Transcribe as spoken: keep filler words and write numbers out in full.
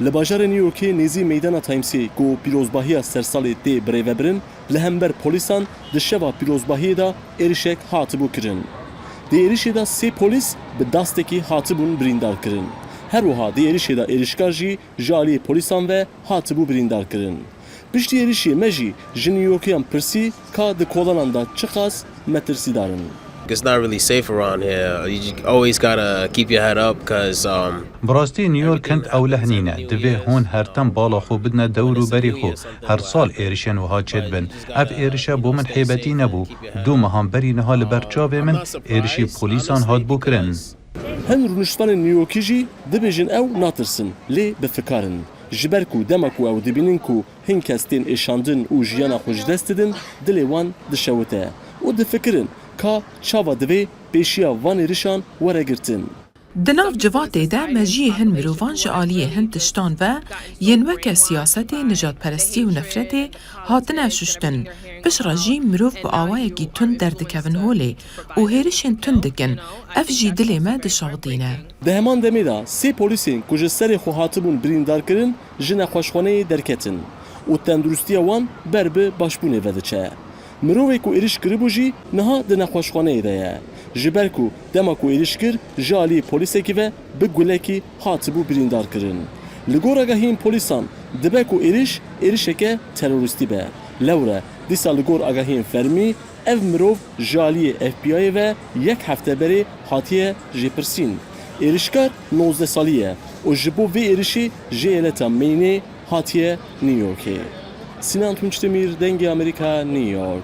Li bajarê New Yorkê nêzî meydana Timesê ku pîrozbahiya sersalê tê birêvebirin, li hember polîsan di şeva pîrozbahiyê de êrişek hatibû kirin. Di êrişê de sê polîs bi dastekî hatibûn birîndar kirin. Her wiha di êrişê de êrişkar jî ji aliyê polîsan ve hatibû birîndar kirin. Piştî êrişê me jî ji New Yorkiyan pirsî ka di kolanan de çiqas metirsîdar in. It's not really safe around here. You j- always gotta keep your head up because um, Bi rastî New York hind ewleh nîne. Divê hûn her tim bala xwe bidine dewr û berî xwe. Her sal êrişên wiha çêdibin. Ev êrişe bo min hêbetî nebû. Du mehan berî niha li ber çavê min êrişî polîsan hatibû kirin. Hin rûniştvanên New Yorkî jî dibêjin ew natirsin, lê bi fikar in. Ji ber ku dema ku ew dibînin ku hin kes tên êşandin û jiyana xwe ji dest didin, dilê wan dişewite û difikirin ka çawa divê pêşiya van êrişan were girtin. Di nav civatê de mejiyê hin mirovan ji aliyê hin tiştan ve yên weke siyasetê, nijadperestiyê û nefretê hatine şuştin. Piştre jî mirov bi awayekî tund derdikevin holê û hêrişên tund dikin. Ev jî dilê me dişewitîne. Di heman demê de sê polîsên ku ji serê xwe hatibûn birîndarkirin ji nexweşxaneyê derketin û tenduristiya wan ber bi başbûnê ve diçe. Mirovê ku êriş kiribû jî niha di nexweşxaneyê de ye. Ji ber ku dema ku êriş kir ji aliyê polîsekî ve bi gulekî hatibû birîndarkirin. Li gor agahiyên polîsan dibe ku êriş êrişeke terorîstî be. Lewre dîsa li gor agahiyên fermî ev mirov ji aliyê F B I'ê ve yek hefte berê hatiye jêpirsîn. Êrişkar nozdeh salî ye û ji bo vê êrişê ji eyaleta Maineê hatiye New Yorkê. Sinan Tunçdemir, Dengê Amerîka, New York.